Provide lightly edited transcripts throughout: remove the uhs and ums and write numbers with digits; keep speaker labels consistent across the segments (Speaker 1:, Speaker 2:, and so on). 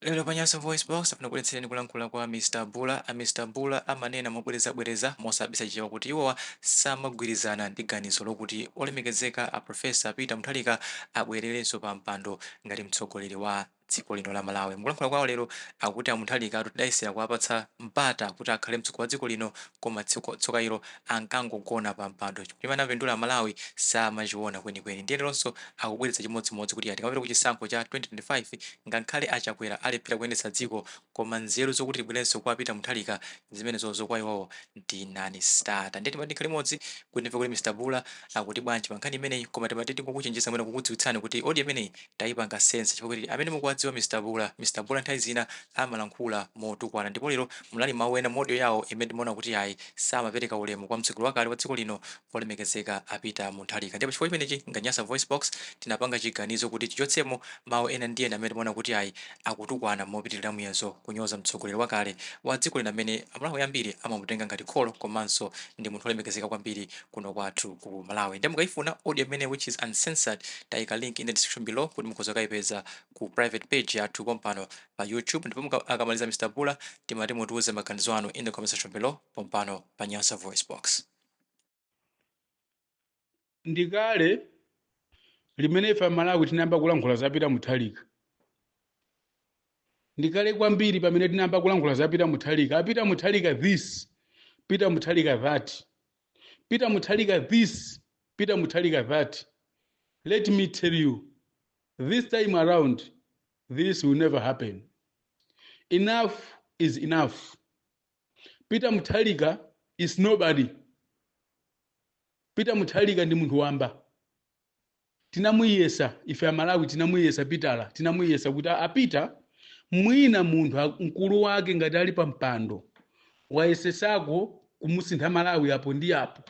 Speaker 1: Lero pa Nyasa VoiceBox tafuna kubweretsereni kulankhula kwa Mr Bula. A Mr Bula amanena mobwerezabwereza, mosabisa Chichewa, kuti iwowa samagwirizana ndi ganizo lokuti olemekezeka a Professor Peter Mutharika abwererenso pa mpando ngati mtsogoleri wa dziko lino la Malawi. Mukulankhula kwawo lero akuti a Mutharika tidayesera kuwapatsa mpata kuti akhale mtsogoleri wa dziko lino, koma tsoka ilo, ankangogona pa mpando. Chimene anapindula Malawi samachiona kwenikweni. Ndiye leronso akubweretsa chimodzimodzi kuti tikamapita ku chisankho cha 2025, ngakhale a Chakwera alephera kuyendetsa dziko, koma nzeru zokuti tibwerenso kwa Peter Mutharika, zimenezozo kwa iwowo ndi non-starter. Ndiye timati tikhale limodzi kuti timve kuti Mr Bula akuti bwanji pa nkhani imeneyi. Koma timati tingokuchenjeza mwina kukudziwitsani kuti audio imeneyi tayipanga censor, chifukwa kuti amene mukuwadziwa Mr Bula, Mr Bula nthawi zina amalankhula motukwana, ndipo lero munali mawu ena mu audio yawo imene timaona kuti ayi, samapereka ulemu kwa mtsogoleri wakale wa dziko lino, olemekezeka a Peter Mutharika. Ndipo chifukwa chimenechi, ngati Nyasa Voice Box, tinapanga chiganizo kuti tichotsemo mawu ena ndi ena amene timaona kuti ayi, akutukwana mopitirira muyezo, kunyoza mtsogoleri wakale wa dziko lino amene Amalawi ambiri amamutenga ngati kholo komanso ndi munthu olemekezeka kwambiri kuno kwathu ku Malawi. Ndiye mukayifuna audio imene, which is uncensored, tayika link in the description below kuti mukhoza kukayipeza ku private page yathu pompano pa YouTube. Ndipo akamaliza Mr Bula, timati mutiuze maganizo anu in the comment section below pompano pa Nyasa Voice Box.
Speaker 2: Ndikale limene ife Amalawi tinayamba kulankhula za Peter Mutharika. Ndikale kwambiri pamene tinayamba kulankhula za Peter Mutharika. A Peter Mutharika this, Peter Mutharika that, Peter Mutharika this, Peter Mutharika that. Let me tell you, this time around this will never happen. Enough is enough. Peter Mutharika is nobody. Peter Mutharika ndi munthu wamba. Tinamuyesa ife Amalawi, tinamuyesa Pitala, tinamuyesa kuti apita mwina munthu mkulu wake ngati ali pa mpando wayesesako kumusintha Malawi apo ndi apo,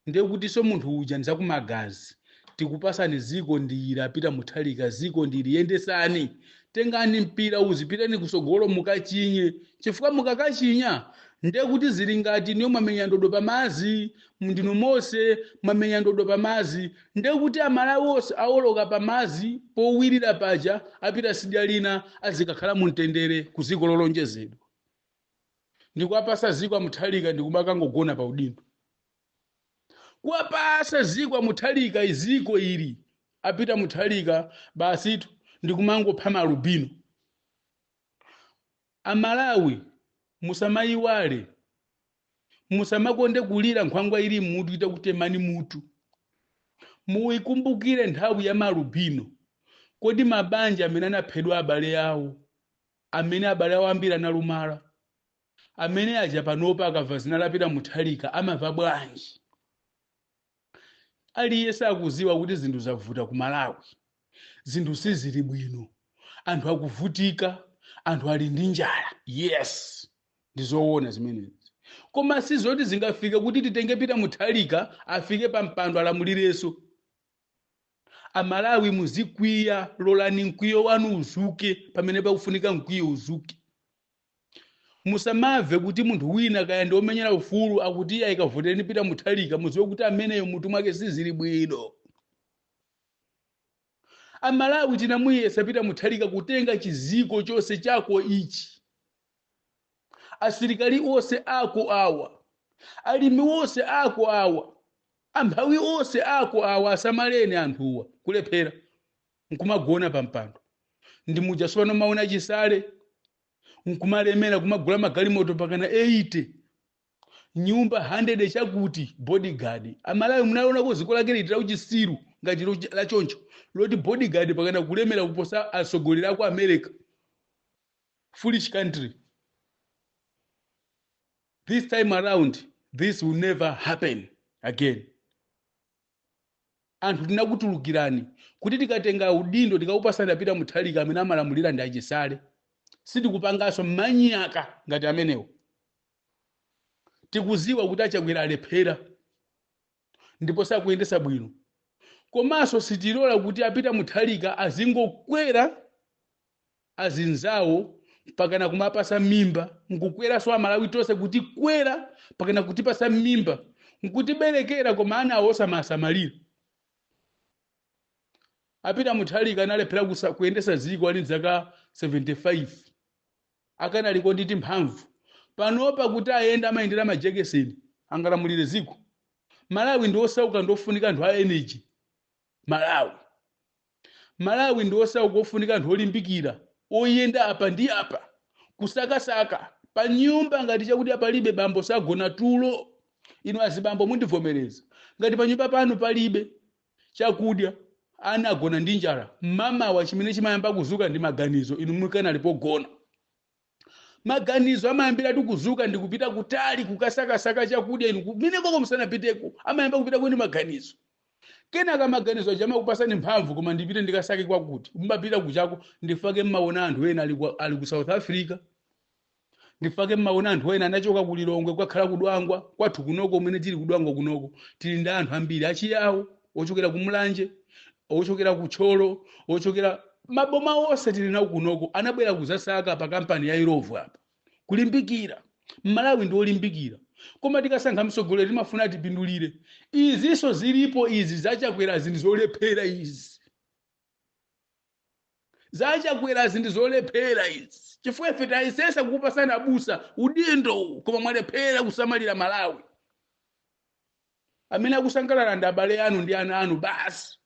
Speaker 2: ndiye kutinso munthu uja ndizakumagazi. Tikupasani ziko ndiyira, Peter Mutharika, ziko ndili, yendesani, tengani mpira uzipitani kusogolo mukachinye, chifukwa mukakachinya ndiye kuti zili ngati niyo mwamenya ndodo pamazi. Ndinu Mose, mwamenya ndodo pamazi, ndiye kuti Amalawi onse awoloka pamazi powirira paja, apita sidya lina, azikakhala mumtendere ku ziko lolonjezedwa. Ndikuwapasa ziko a Mutharika ndikumakangogona pa udindo. Kuwapasa ziko a Mutharika, iziko ili apita Mutharika, basitu, ndikumangopha malubino. Amalawi, musamayiwale, musamakonde kulira nkhwangwa ili mutu itakutemani mutu. Muyikumbukire nthawi ya malubino. Kodi mabanja amene anaphedwa abale awo, amene abale awo ambiri analumala, amene aja panopa akamva zina la Peter Mutharika amamva bwanji? Aliyense akuziwa kuti zinthu zavuta ku Malawi, zinthu sizili bwino, anthu akuvutika, anthu ali ndi njala. Yes, ndizoona zimenezi, koma sizoti zingafike kuti titenge Peter Mutharika afike pa mpando alamulirenso. Amalawi, muzikwiya, lolani mkwiyo wanu uzuke pamene pakufunika mkwiyo uzuke. Musamamve kuti munthu wina, kaya ndi omenyera ufulu, akuti iye ayikavotereni Peter Mutharika, mudziwe kuti ameneyo mutu mwake sizili bwino. Amalawi, tinamuyesa Peter Mutharika kutenga chiziko chonse chako ichi, asilikali onse ako awa, alimi onse ako awa, amphawi onse ako awa, asamaleni anthuwa, kulephera nkumagona pa mpando. Ndi muja sopano maona Chisale nkumalemera, kumagula magalimoto pakana 80, nyumba 100 chakuti, bodyguard. Amalawi, munaonako ziko lake liti lauchisiru ngati lachoncho loti bodyguard pakana kulemera kuposa atsogoleri aku America? Foolish country. This time around this will never happen again. Anthu tinakutulukirani kuti tikatenga udindo tikaupasani Peter Mutharika, amene amalamulira ndi aChisale, sitikupanganso manyaka ngati amenewo. Tikuziwa kuti aChakwera alephera ndipo sakuyendesa bwino, komanso sitilola kuti apita Mutharika azingokwera azinzawo pakana kumapasa mimba, nkukweranso Amalawi tonse kuti kwera pakana kutipasa mimba nkutiberekera, koma ana awo osamasamalira. Apita Mutharika analephera kuyendesa dziko ali zaka 75, akanaliko nditi mphamvu. Panopa kuti ayende amayendera majekeseni. Angalamulire ziko? Malawi ndi osauka, ndiofunika anthu a energy. Malawi ndi osauka, ofunika anthu olimbikira, oyenda apa ndi apa kusakasaka pa nyumba. Ngati chakudya palibe, bambo sagona tulo. Inu azibambo mundivomereza, ngati pa nyumba panu palibe chakudya, ana agona ndi njala, mmamawa chimene chimayamba kuzuka ndi maganizo. Inu mukanali pogona, maganizo amayambiratu kuzuka ndi kupita kutali kukasakasaka chakudya. Inu kumene koko musanapiteko, amayamba kupita kweni maganizo. Kenaka maganizo aja amakupasani mphamvu, koma ndipite ndikasake kwakuti mumapita kuchako. Ndifake mmaona anthu ena ali ku South Africa. Ndifake mmaona anthu ena anachoka ku Lilongwe kukakhala kudwangwa kwathu kunoko. Umene tili kudwangwa kunoko, tili ndi anthu ambiri achiyawo, ochokera ku Mulanje, ochokera ku Tcholo, ochokera maboma onse tili nawo kunoko, anabwera kuzasaka pa kampani ya Illovo apa. Kulimbikira, Mmalawi ndi olimbikira, koma tikasankha mtsogoleri timafuna tipindulire. Izinso zilipo izi zachakwerazi ndi zolephera, izi zachakwerazi ndi zolephera izi, chifukwa ife tayesesa kukupasani abusa udindo, koma mwalephera kusamalira Malawi. Amene akusangalala ndi abale anu ndi ana anu basi.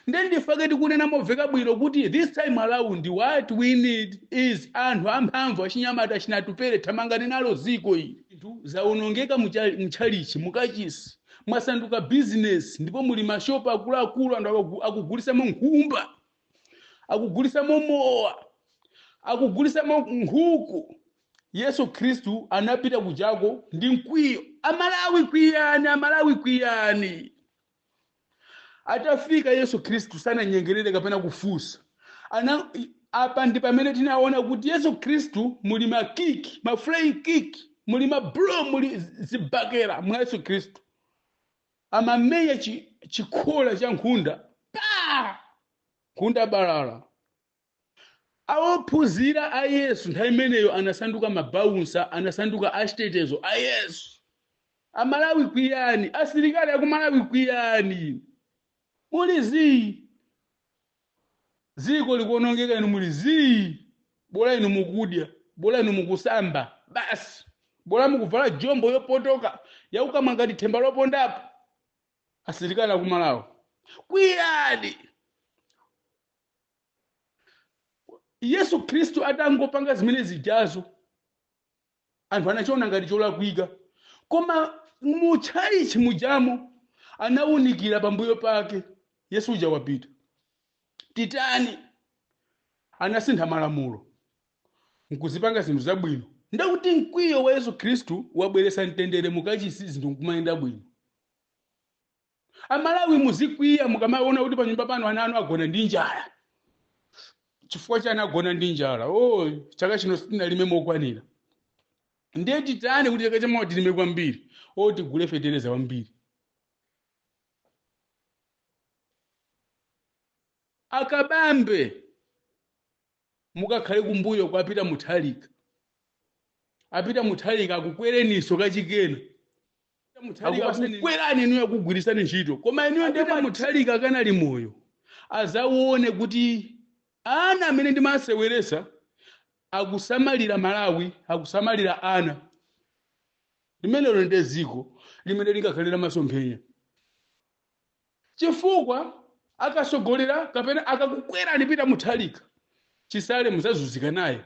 Speaker 2: Nde ndifake tikunena momveka bwino kuti this time around what we need is anthu amphamvu, achinyamata, achinatupere, thamangani nalo ziko ili. Zinthu zawonongeka mtchalichi, mukachisi mwasanduka business, ndipo muli mashopu akuluakulu, anthu akugulisamo nkhumba, akugulisamo mowa, akugulisamo nkhuku. Yesu Khristu anapita kuchako ndi mkwiyo. Amalawi kwiyani, Amalawi kwiyani. Atafika Yesu Khristu sananyengerere kapena kufunsa. Ana apa ndi pamene tinaona kuti Yesu Khristu muli ma kick, ma flying kick, muli ma blow, muli zibakera mwa Yesu Khristu. Amamenya chikhola cha nkhunda pa nkhunda balala. Awophunzira a Yesu nthawi imeneyo anasanduka mabaunsa, anasanduka achitetezo a Yesu. Amalawi kwiyani, asilikali akumalawi kwiyani, muli zii, ziko likuonongeka, inu muli zii. Bola inu mukudya, bola inu mukusamba basi, bola mukuvala jombo yopotoka yaukamwa ngati themba lopondapo. Asilikali akumalawi kwiyani. Yesu Khristu atangopanga zimene zijazo, anthu anachiona ngati cholakwika, koma mutchalichi mujamo anawunikira pambuyo pake. Yesu uja wapita, titani? Anasintha malamulo nkuzipanga zinthu zabwino. Ndakuti mkwiyo wa Yesu Khristu wabweretsa mtendere mukachisi, zinthu nkumayenda bwino. Amalawi muzikwiya mukamaona kuti panyumba pano ana anu agona ndi njala. Chifukwa chani agona ndi njala? Oh, chaka chino sitinalime mokwanira. Ndiye titani kuti chaka chamawa tilime kwambiri? Oh, tigule fetereza wambiri. Akabambe, mukakhale kumbuyo kwa Peter Mutharika. Apita Mutharika akukwereniso kachikena, akukwerani inuyo, akugwirisani ntchito, koma inuyo ndiye Mutharika akanali moyo azaone kuti ana amene ndimaseweresa akusamalira Malawi, akusamalira ana. Limenelo ndiye ziko limene lingakhalira masomphenya, chifukwa akasogolera kapena akakukwerani Peter Mutharika, Chisale muzazunzika naye,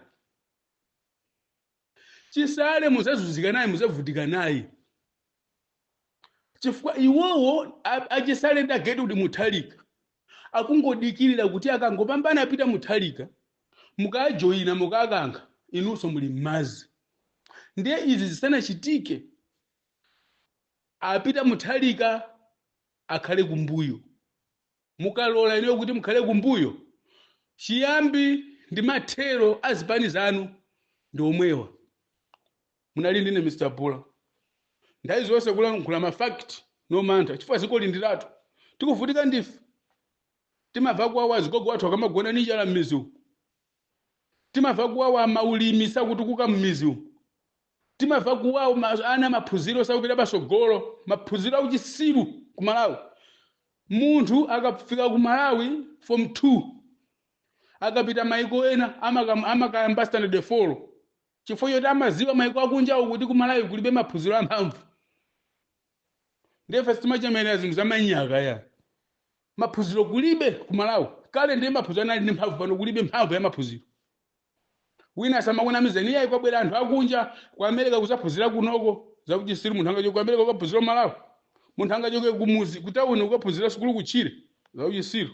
Speaker 2: Chisale muzazunzika naye, muzavutika naye, chifukwa iwowo achisale ndi a Gertrude Mutharika akungodikirira kuti akangopambana Peter Mutharika, mukajoyina, mukakankha, inunso muli m'madzi. Ndiye izi zisanachitike, apita Mutharika akhale kumbuyo. Mukalola inuyo kuti mukhale kumbuyo, chiyambi ndi mathero a zipani zanu ndi omwewa. Munali ndine Mr Bula, nthawi zonse kulankhula ma fact, no mantha, chifukwa ziko lindiratu tikuvutika ndife. Timamva kuwawa azigogo athu akamagona ndi njala m'mizi umu. Timamva kuwawa maulimi sakutukuka m'mizi umu. Timamva kuwawa ana maphunziro sakupita pasogolo, maphunziro auchisiru ku Malawi. Munthu akafika ku Malawi form 2, Akapita maiko ena amakayamba standard 4, chifukwa choti amaziwa maiko akunjawo kuti kumalawi kulibe maphunziro amphamvu. Ndiye sitimachemerera zinthu zamanyaka ya maphunziro kulibe kumalawi. Kale ndiye maphunziro anali ndi mphamvu, pano kulibe mphamvu ya maphunziro. Wina asamakunamizeni, iyayi, kwabwera anthu akunja ku America kuzaphunzira kunoko. Zakuti siri munthu angachoke ku America kukaphunzira Malawi? Munthu angachoke kumuzi, kutawuni, kukaphunzira sukulu kutchire? Zakuti siru.